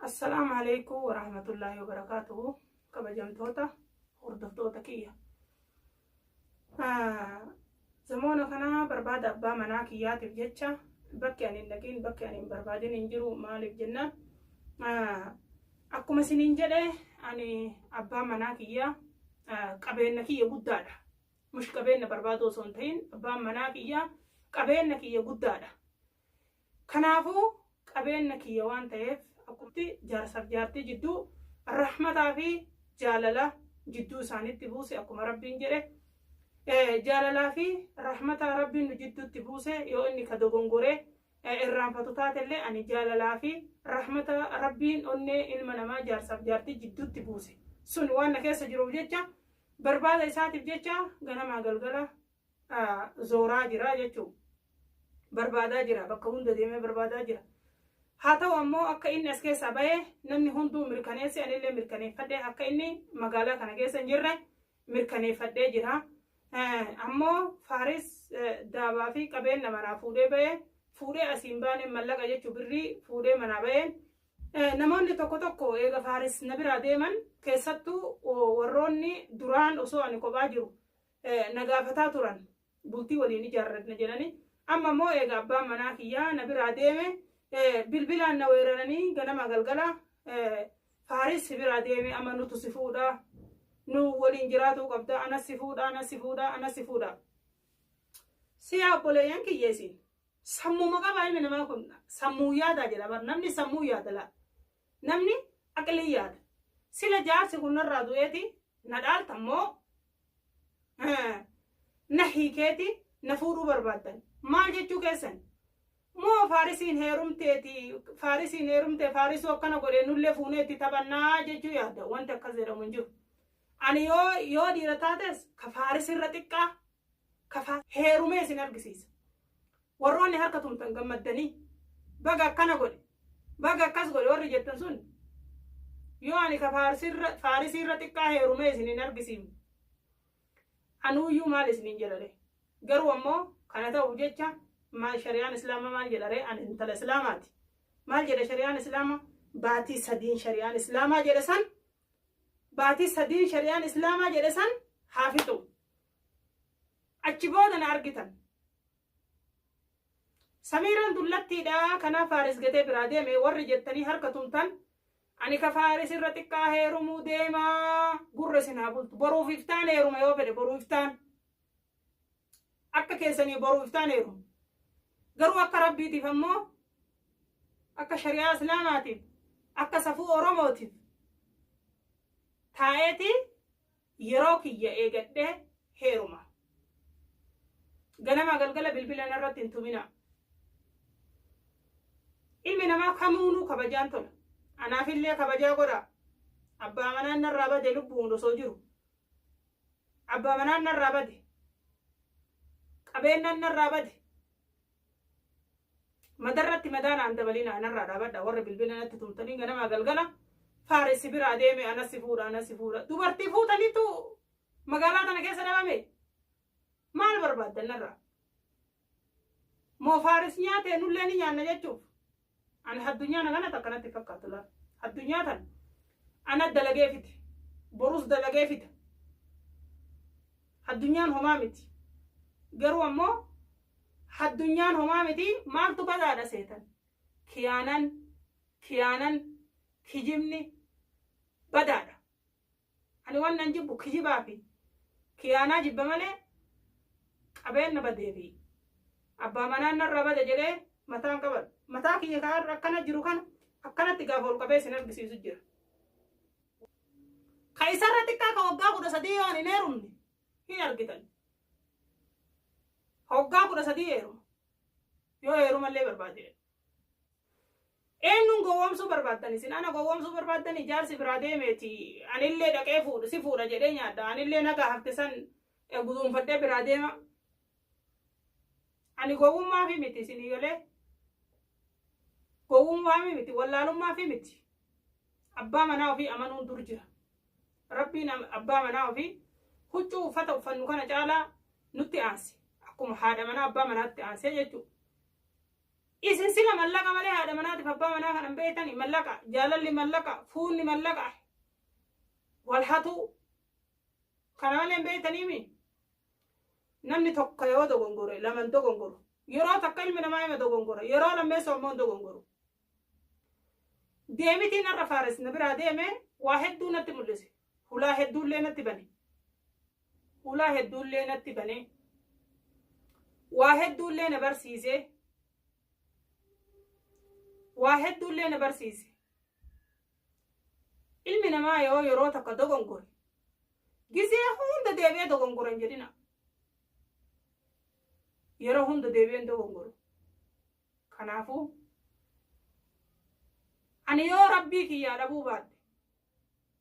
Assalaamu alaikum warahmatullaahi wabarakaatuhu. Kabajamtoota hordoftoota kiyya. Zamoona kana barbaada abbaa manaa kiyyaatiif jecha bakki ani hin dhaqin, bakki ani hin barbaadin hin jiru. Maaliif jennaan, akkuma isiniin jedhe, ani abbaa manaa kiyya qabeenya kiyya guddaadha. Mush qabeenya barbaadu osoo hin ta'in, abbaan manaa kiyya qabeenya kiyya guddaadha. Kanaafuu qabeenya kiyya waan ta'eef, akkumatti jaarsaaf jaartii jidduu rahmataa fi jaalala jidduu isaanitti buuse, akkuma Rabbiin jedhe, jaalalaa fi rahmataa Rabbiin nu jidduutti buuse, yoo inni ka dogongoree irraanfatu taatellee, ani jaalalaa fi rahmata Rabbiin onnee ilma namaa jaarsaaf jaartii jidduutti buuse sun waan na keessa jiruuf jecha, barbaada isaatiif jecha ganamaa galgala zooraa jira jechuun barbaadaa jira, bakka hunda deemee barbaadaa jira. Haa ta'u ammoo akka inni as keessaa bahee namni hunduu mirkaneesse, anillee mirkaneeffadhee, akka inni magaalaa kana keessa hin jirre mirkaneeffadhee jira. Ammoo Faaris daabaa fi qabeenya manaa fuudhee bahee, fuudhee asiin baane, mallaqa jechuun birrii fuudhee manaa bahee. Namoonni tokko tokko eega Faaris na biraa deeman, keessattuu warroonni duraan osoo ani kophaa jiru na gaafataa turan, bultii waliin ijaarranna jedhanii, amma immoo eega abbaan manaa kiyyaa na biraa deeme bilbilaan na weeraranii ganama galgala, "Faaris si biraa deeme, amma nutu si fuudha, nu waliin jiraatuu qabda, anas si fuudha, anas si fuudha, anas si fuudha." Siyaa obboleeyyan kiyya, isin sammuma qabaa? Ilmi namaa kun sammuu yaadaa jedha bar. Namni sammuu yaada laa, namni aqlii yaada. Sila jaarsi kun narraa du'eeti na dhaalta immoo na hiikeeti na fuudhuu barbaaddan, maal jechuu keessan? Moo Faarisiin heerumteeti, Faarisiin heerumtee, Faarisuu akkana godhee, nullee fuunee itti taphannaa jechuu yaadda? Wanti akkas jedhamu hin jiru. Ani yoo dhiira taates, ka Faarisirra xiqqaa ka heerumee isin argisiisa. Warroonni harka tumtan gammaddanii, "Baga akkana godhe, baga akkas godhe," warri jettan sun, yoo ani ka Faarisiirra xiqqaa heerumee isin hin argisiifne, anuuyyuu maal isiniin jedhare? Garuu ammoo kana ta'uuf jecha maal shari'aan Islaamaa maal jedhare? Ani intala Islaamaati. Maal jedha shari'aan Islaamaa? Baatii 3n shari'aan Islaamaa jedhe san, baatii 3n shari'aan Islaamaa jedhe san haa fixu. Achi booda na argitan. "Samiiraan dullattiidha, kanaaf Faaris gatee biraa deeme," warri jettanii harka tumtan, ani ka Faaris irra xiqqaa heerumuu deemaa, gurra isin haa bultu. Boruuf iftaan heeruma yoo fedhe, boruu iftaan. Akka keessanii boruu iftaan heeruma. Garuu akka Rabbiitiif ammoo, akka shari'aa Islaamaatiif, akka safuu Oromootiif taa'eeti yeroo kiyya eegadhee heeruma. Ganamaa galgala bilbila narratti hin tuminaa. Ilmi namaa kamuunuu kabajaan tola. Anaafillee kabajaa godhaa. Abbaa manaan narraa bade lubbuun osoo jiru. Abbaa manaan narraa bade. Qabeenyaan narraa bade. Madarratti madaa naan dabalinaa, narraa dhaabadha. Warra bilbila natti tumtanii ganamaa galgala, "Faarisi biraa deeme, anas si fuudha, anas si fuudha." Dubartii fuutaniitu magaalaa tana keessa dhabame. Maal barbaaddan narraa? Moo Faaris nyaate nullee ni nyaanna jechuuf? Ani addunyaa na kanatti akkanatti fakkaatu laal. Addunyaa tana ana dalagee fite. Borus dalagee fita. Addunyaan homaa miti. Garuu ammoo addunyaan homaa miti, maaltu badaadha seetan? Kiyaanan, kiyaanan, kijibni badaadha. Ani waan nan jibbu kijibaa fi kiyaanaa jibba malee, qabeenya badee fi abbaa manaan narraa bade jedhee mataan qabadhu. Mataa kiyya kaarra akkana jiru kana akkanatti gaafa ol qabee isin argisiisu jira. Ka isarra xiqqaa ka waggaa 13 yoo ani hin heerumne hin argitan. Waggaa 13 heeruma. Yoo heerumallee barbaade. Eenyuun gowwoomsuu barbaaddan isin? Ana gowwoomsuu barbaaddan? Ijaarsi biraa deemeeti, anillee dhaqee fuudha, si fuudha jedhee nyaadha, anillee nagaa hafte san guduunfadhee biraa deema. Ani gowwummaa fi miti isinii galee. Gowwummaa fi miti, wallaalummaa fi miti. Abbaa manaa ofii amanuun dur jira. Rabbiin abbaa manaa ofii huccuu uffata uffannu kana caalaa nutti aanse. Akkuma haadha manaa abbaa manaatti aansee jechuudha. Isin sila mallaqa malee haadha manaatiif abbaa manaa kana hin beektani. Mallaqa, jaalalli mallaqa, fuunni mallaqa, wal hatuu kana malee hin beektaniimi. Namni tokko yoo dogongore lama hin dogongoru. Yeroo takka ilmi namaa hima dogongora, yeroo lammeessoo immoo hin dogongoru. Deemitiin har'a Faares na biraa deeme waa hedduu natti mul'ise. Hulaa hedduullee natti bane. Hulaa hedduullee natti bane. Waa hedduullee na barsiise. Waa hedduullee na barsiise. Ilmi namaa yoo yeroo takka dogongore gizee hunda deebi'ee dogongora hin jedhina. Yeroo hunda deebi'ee hin dogongoru. Kanaafuu ani yoo rabbii kiyyaa dhabuu baadhe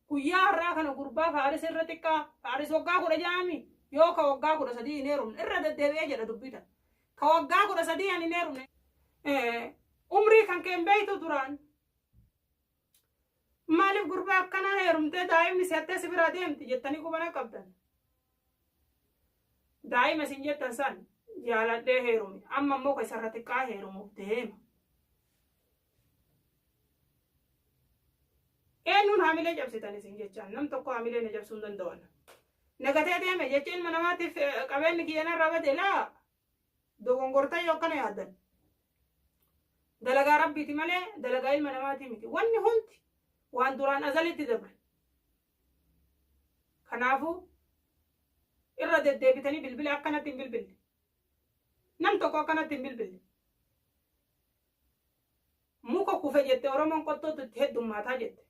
guyyaa har'aa kana gurbaa Faaris irra xiqqaa, Faaris waggaa 16mi, yoo ka waggaa 13 hin heerumne irra deddeebi'ee jedha dubbii tana. Ka waggaa 13 ani hin heerumne. Umrii kan kee hin beektu duraan. Maaliif gurbaa akkanaa heerumtee daa'imni si hattee si biraa deemti jettanii qubana qabdan. Daa'ima isin jettan san jaaladhee heerume. Amma immoo ka isarra xiqqaa heerumuuf deema. Eenyuun haamilee cabsitan isin jechaan nam tokko haamilee na cabsuu hin danda'an. Nagatee deeme jecha ilma namaatiif qabeenyi kiyya narraa bade laa dogongortan yoo akkana yaaddan. Dalagaa rabbiiti malee dalagaa ilma namaatii miti. Wanni hundi waan duraan azalitti dabre. Kanaafuu irra deddeebitanii bilbila akkanatti hin bilbille. Nam tokko akkanatti hin bilbille. Muka kufe jette Oromoon qottootu itti heddummaataa jette.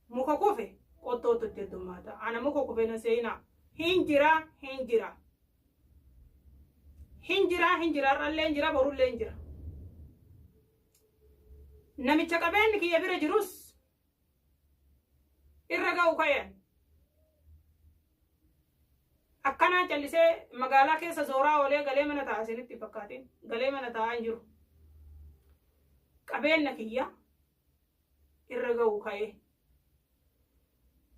Muka kufe qottootu itti heddummaata. Ana muka kufe na seenaa. Hin jira, hin jira. Hin jira, hin jira, har'allee hin jira, borullee hin jira. Namicha qabeenyi kiyya bira jirus irra ga'u ka'een. Akkanaan callisee magaalaa keessa zooraa oolee galee mana taa'a isinitti hin fakkaatin. Galee mana taa'aa hin jiru. Qabeenna kiyya irra ga'u ka'ee.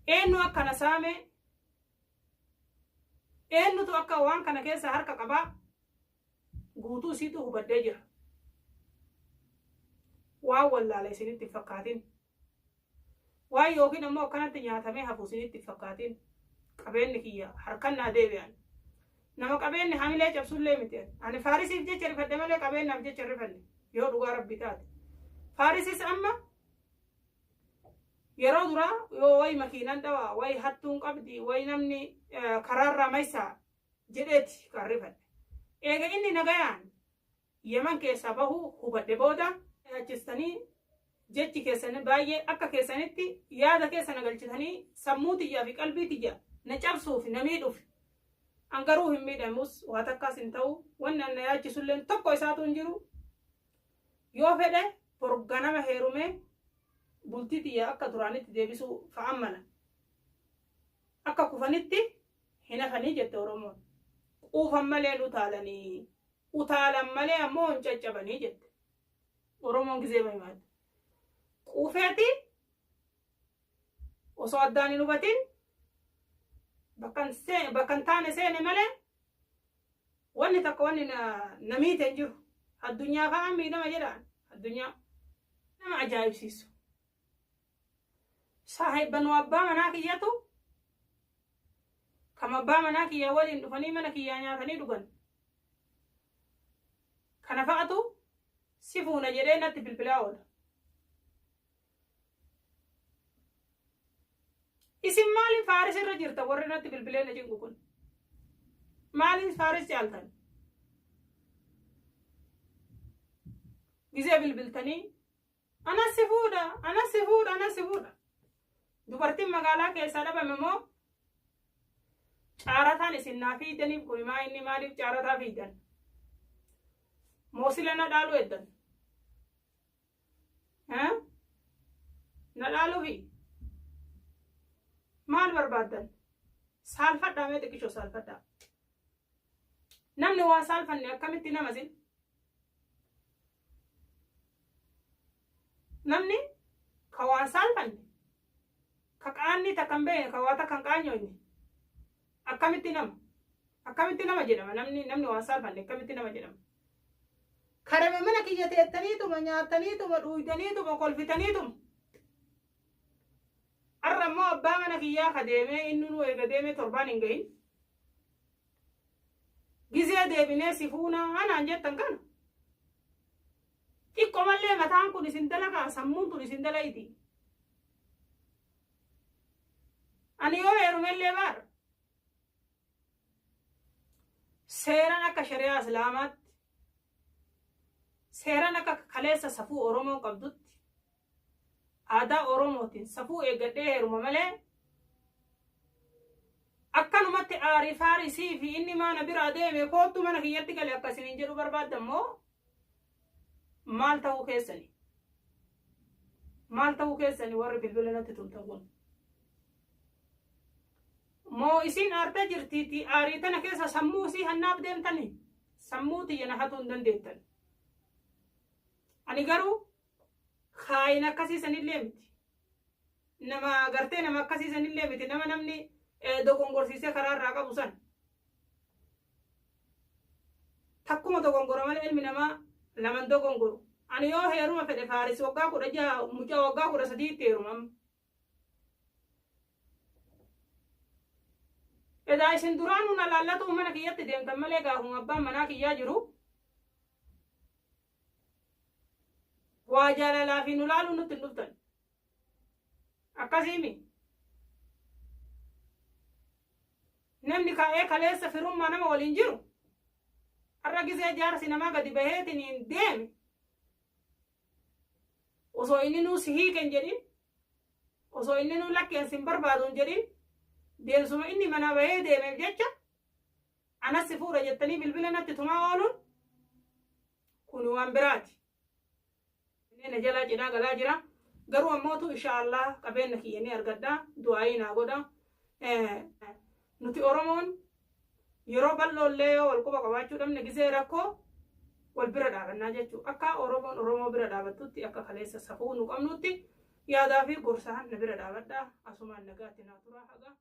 Eenyu akka na saame, eenyutu akka waan kana keessa harka qabaa guutuu isiitu hubadhee jira. Waan wallaala isinitti hin fakkaatin. Waan yookiin ammoo akkanatti nyaatamee hafu isinitti hin fakkaatin. Qabeenyi kiyya harkan naa deebi'an. Nama qabeenyi hamilee cabsullee miti ani. Ani Faarisiif jecha rifadhe malee qabeenyaaf jecha hin rifanne. Yoo dhugaa rabbi taate. Faarisis amma yeroo duraa yoo wayi makiinan dhawaa, wayi hattuun qabdi, wayi namni karaarraa maysaa jedheeti kan rifadhe. Eega inni nagayaan Yemen keessaa bahuu hubadhe booda yaachistanii jechi keessan baay'ee akka keessanitti yaada keessa na galchitanii sammuu tiyyaa fi qalbii tiyya na cabsuuf na miidhuuf. An garuu hin miidhamus, waa takkaas hin ta'u, wanni an na yaachisulleen tokko isaatu hin jiru. Yoo fedhe bor ganama heerumee bultii tiyya akka duraanitti deebisuu fa'aan mala. Akka kufanitti hin hafanii jette Oromoon. Quufan malee hin utaalanii. Utaalan malee ammoo hin caccabanii jette. Oromoon gizee mahimaatti. Quufeeti osoo addaan hin hubatin bakka hin taane seene malee wanni takka wanni na miite hin jiru. Addunyaa fa'aan miidhama jedhaan addunyaa nama ajaa'ibsiisu. Saahibbanuu abbaa manaa kiyyatu kam abbaa manaa kiyya waliin dhufanii mana kiyyaa nyaatanii dhugan. Kana fa'atu si fuuna jedhee natti bilbilaa oola. Isin maaliin Faaris irra jirta warri natti bilbilee na cinqu kun? Maaliin Faaris caaltan? Gizee bilbiltanii anas si fuudha, anas si fuudha, anas si fuudha. Dubartiin magaalaa keessaa dhabame immoo caarataan isin naa fiidaniif kun maa inni maaliif caarataa fiidan? Moosila na dhaaluu eddan. Na dhaaluufi? Maal barbaaddan? Saalfadhaa mee xiqqishoo saalfadhaa. Namni waa saalfanne akkamitti nama sin? Namni ka waan saalfanne, ka qaannii takka hin beekne, ka waa takka hin qaanyoonne akkamitti nama? Akkamitti nama jedhama namni namni waan saalfanne akkamitti nama jedhama? Karama mana kiyya teettaniituma nyaattaniituma dhuuytaniituma kolfitaniituma. Arra immoo abbaa mana kiyyaa ka deemee inni nu eega deemee torbaan hin gahin. Gizee deebinee si fuunaa anaan jettan kana. Xiqqoo mallee mataan kun isin dalagaa sammuun tun isin dalayti. Ani yoo heerumellee baar. Seeraan akka shari'aa Islaamaatti seeraan akka kaleessa safuu Oromoo qabdutti aadaa Oromootiin safuu eeggadhee heeruma malee akkanumatti aarii faarisii fi inni maana biraa deeme koottu mana kiyyatti gale akkasiniin jedhu barbaaddan moo maal ta'uu keessani? Maal ta'uu keessani warri bilbila natti tumtan kun? Moo isin aartee jirtiiti aarii tana keessa sammuu isii hannaaf deemtanii? Sammuu tiyya na hatuu hin dandeettan. Ani garuu kaayin akkasii sanillee miti. Nama gartee nama akkasii sanillee miti. Nama namni dogongorsiisee karaa irraa qabu san. Takkuma dogongora malee ilmi namaa laman dogongoru. Ani yoo heeruma fedhe Faaris waggaa 16 mucaa waggaa 13tti heeruma amma. Edaa isin duraanuu na laallatuu mana kiyyatti deemtan malee gaafuma abbaan manaa kiyyaa jiru waa jaalalaa fi nu laaluu nutti hin dhuftan. Akkasiimi. Namni ka'ee kaleessa firummaa nama waliin jiru har'a gizee jaarsi namaa gadi baheetiin hin deeme osoo inni nuu si hiiken jedhin osoo inni nuu lakkeen sin barbaadu hin jedhin deemsuma inni manaa bahee deemeef jecha anas si fuudha jettanii bilbila natti tumaa ooluun kun waan biraati. Inni na jalaa cidhaa galaa jira. Garuu ammootu inshaallah qabeenya kiyya ni argadha. Du'aayii naa godha. Nuti Oromoon yeroo bal'oollee yoo wal quba qabaachuu dhabne gizee rakkoo wal bira dhaabannaa jechuudha. Akka Oromoon Oromoo bira dhaabattutti akka kaleessa safuu nu qabnutti yaadaa fi gorsaan na bira dhaabadha. Asumaan nagaatti naa turaa haga.